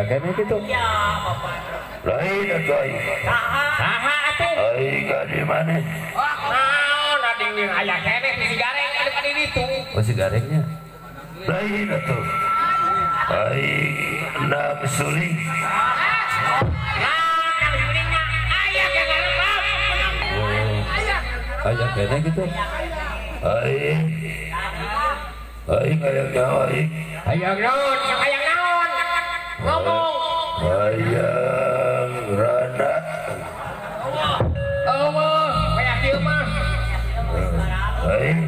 keneh kitu. Ya, Bapak. Lain atuh aing. Saha? Saha atuh? Aing ka di maneh? Naon ading aya keneh si Gareng anu ka di ditu. Oh si Garengnya. Lain atuh. Aing Nang Suling. Nah, Nang Sulingna aya ge ngarekam. Aya keneh kitu. Aing. Aing hayang nyawa aing. Hayang naon? Hayang naon? Ngomong. Hayang rana. Eueuh, kaya kieu mah. Aing.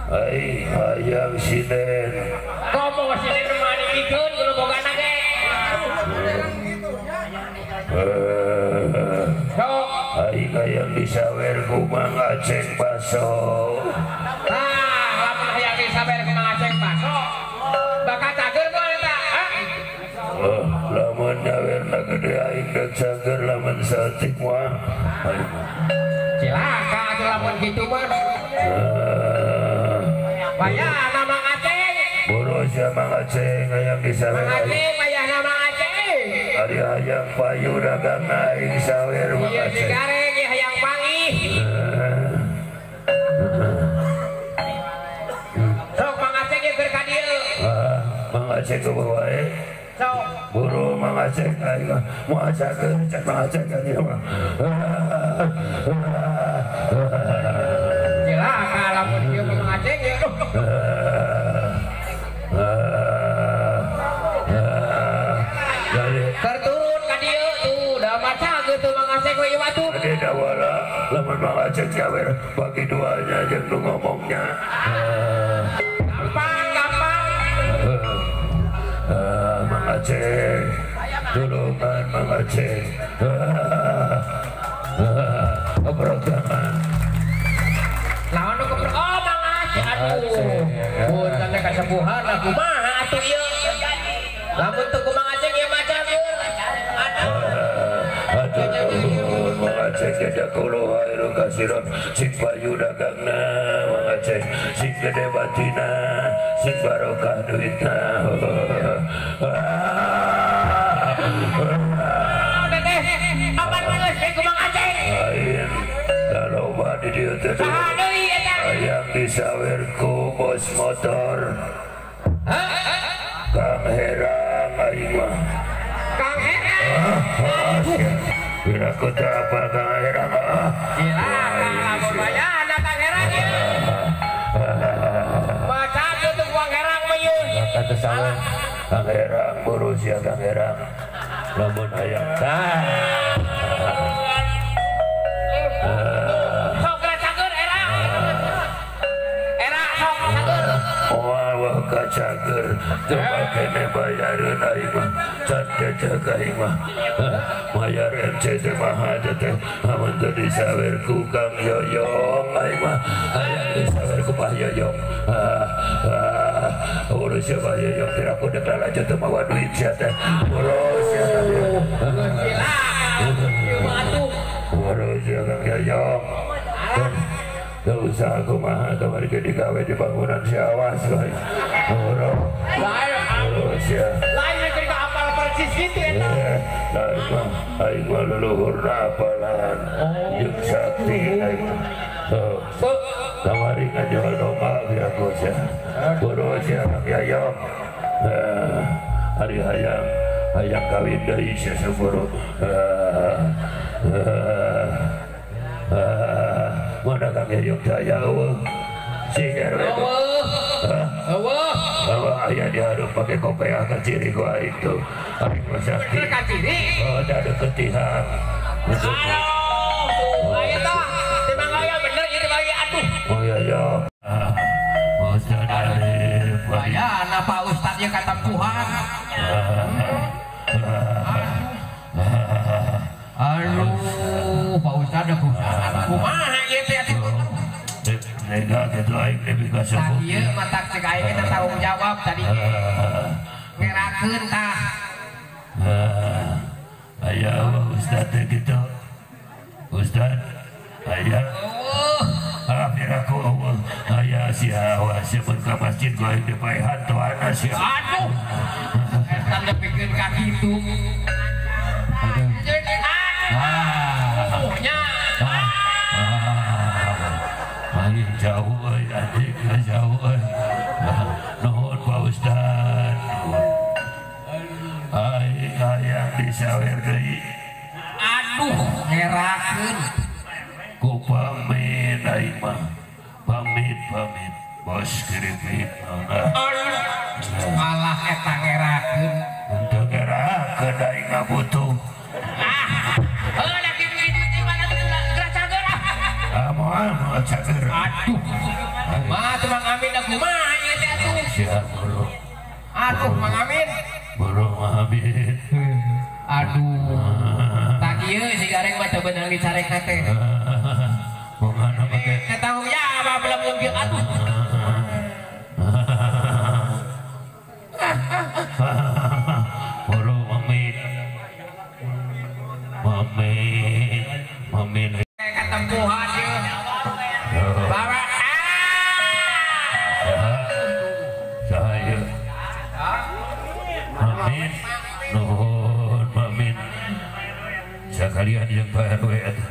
Aing hayang sinen. Ngomong sinen mah dibikeun kudu bogana ge. Sok. Aing hayang disawer ku Mang Aceng Baso. Tah, lamun hayang disawer ku Mang Aceng Baso, bakal cager moal eta? Oh, lamun nyawerna gede aing dek cager lamun saeutik mah. Cilaka atuh lamun kitu mah. Wayahna Mang Aceng. Boro sia Mang Aceng hayang disawer. Mang Aceng wayahna Mang Aceng. Ari hayang payu dagangna aing sawer Mang Ieu si Aceng. Gareng ieu hayang pangih. Sok Mang Aceng ieu keur ka dieu. Ah, Mang Aceng kumaha wae? Sok. Buru Mang Aceng aing mah moal cager cek Mang Aceng ka dieu mah. Cilaka lamun kieu mah Mang Aceng ieu. Keur turun ka dieu tuh da maca tuh Mang Aceng we ieu atuh. Ade dawala lamun Mang Aceng nyawer bagi duanya jeung nu ngomongnya. Gampang gampang. Mang Aceng, tulungan Mang Aceng. Keprok tangan. Naon nu keprok? Oh Mang Aceng aduh. Punten teh kasepuhan kumaha atuh ieu. Lamun teu ku Mang Aceng ieu mah cager. Aduh. Aduh, Mang Aceng jajakulo hairul kasiron sing payu dagangna Mang Aceng sing gede batina sing barokah duitna. Teteh, kapan geus ku Mang Aceng? Lain, da loba di dieu teh. Saha deui eta? Hayang disawer ku bos motor. Kang Herang aing mah. Kang Herang. Piraku teu apal Kang Herang. Cilaka lamun wayahna Kang Herang ieu. Maca teu ku Kang Herang mah ieu. Maka teu sawer Kang Herang buru sia Kang Herang. Lamun hayang tah. Sok geura cager era. Era sok cager. Moal wah kacager teu makene bayareun aing mah. Can jejeg aing mah. Mayar MC teh maha teh amun teu disawer ku Kang Yoyong aing mah. Hayang disawer ku Pak Yoyong. Urus sia Pak Yoyong piraku dek lalajo teu mawa duit sia teh. Urus sia teh. Cilaka lamun kieu mah atuh. Urus sia Kang Yoyong. Teu usah kumaha kamari ge digawe di bangunan si awas wae. Urus. Urus sia. Lain keur ka apal persis kitu eta. Lain mah aing mah leluhurna apalan. Jeung sakti aing mah. Kamari ngajual domba piraku sia. Urus sia Kang Yoyong. Ari hayang hayang kawin deui sia saburu. Mana Kang Yoyong teh aya eueuh? Si RW Eueuh. Eueuh. Eueuh aya di hareup pake kopeah ka ciri ku aing tuh. Aing mah sakti. Ka ciri? Oh, da deukeut tihang. Aduh, tuh aya tah. Teh Mang Yoyong bener ieu teh Mang Yoyong atuh. Mang Yoyong. Ustaz Arif. Wayahna Pak Ustaz ieu katempuhan. Aduh, Pak Ustaz da kumaha ieu teh atuh. Nega kitu aing lebih ka sepuh. Tah ieu mah tak cek aing teh tanggung jawab tadi ge. Ngerakeun tah. Aya Ustaz teh kitu. Ustaz aya. Eueuh. Ah piraku eueuh. Aya sia wa sia ka masjid ku aing dipaehan toana sia. Aduh. Tanda pikeun ka kitu. Aduh. Nya. Aing jauh euy, anjing jauh euy. Nuhun Pak Ustad. Aing hayang disawer deui. Aduh, ngerakeun. Ku pamit aing mah. Pamit, pamit. Bos keripik. Malah eta ngerakeun. Untuk ngerakeun aing mah butuh. Ah. Heuh da kitu kitu mana tuh geura cager ah. Ah moal moal cager. Aduh. Mah teu Mang Amin da kumaha ieu teh atuh. Siap bro. Aduh Mang Amin. Bro Mang Amin. Aduh. Tak ieu si gareng mah teu beunang dicarek teh. Kumaha make tanggung jawab lamun kieu atuh. Bro Amin. Amin. Amin. Ketempuhan ieu. Bawa saha ieu? Amin. Nuhun Amin. Sakalian jeung Pak RW atuh.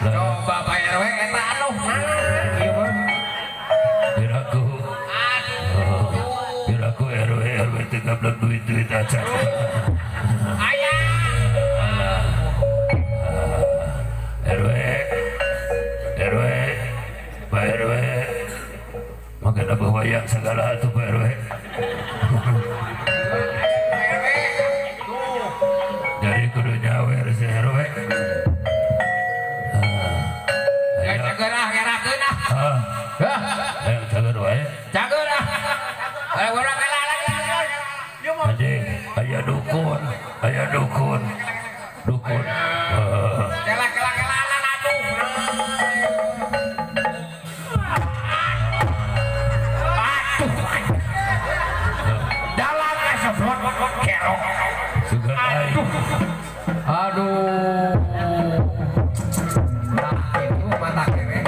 Coba Pak RW eta aduh nah ieu mah. Piraku. Aduh. Piraku RW RW teh gablek duit-duit acan. Aya. RW RW Pak RW makana wayang segala atuh Pak RW. Jadi kudu nyawer si RW. Ya cager ah ngerakeun ah. Ayo cager wae. Cager ah. Ayo urang kalah lagi. Anjing, aya dukun, aya dukun. Dukun. Kela kela kelalan atuh. Aduh. Dalam asap kerok. Aduh. Aduh. Nah, itu mata kere.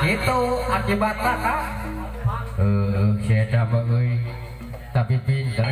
Itu akibatnya kak. Saya mah euy, tapi pinter.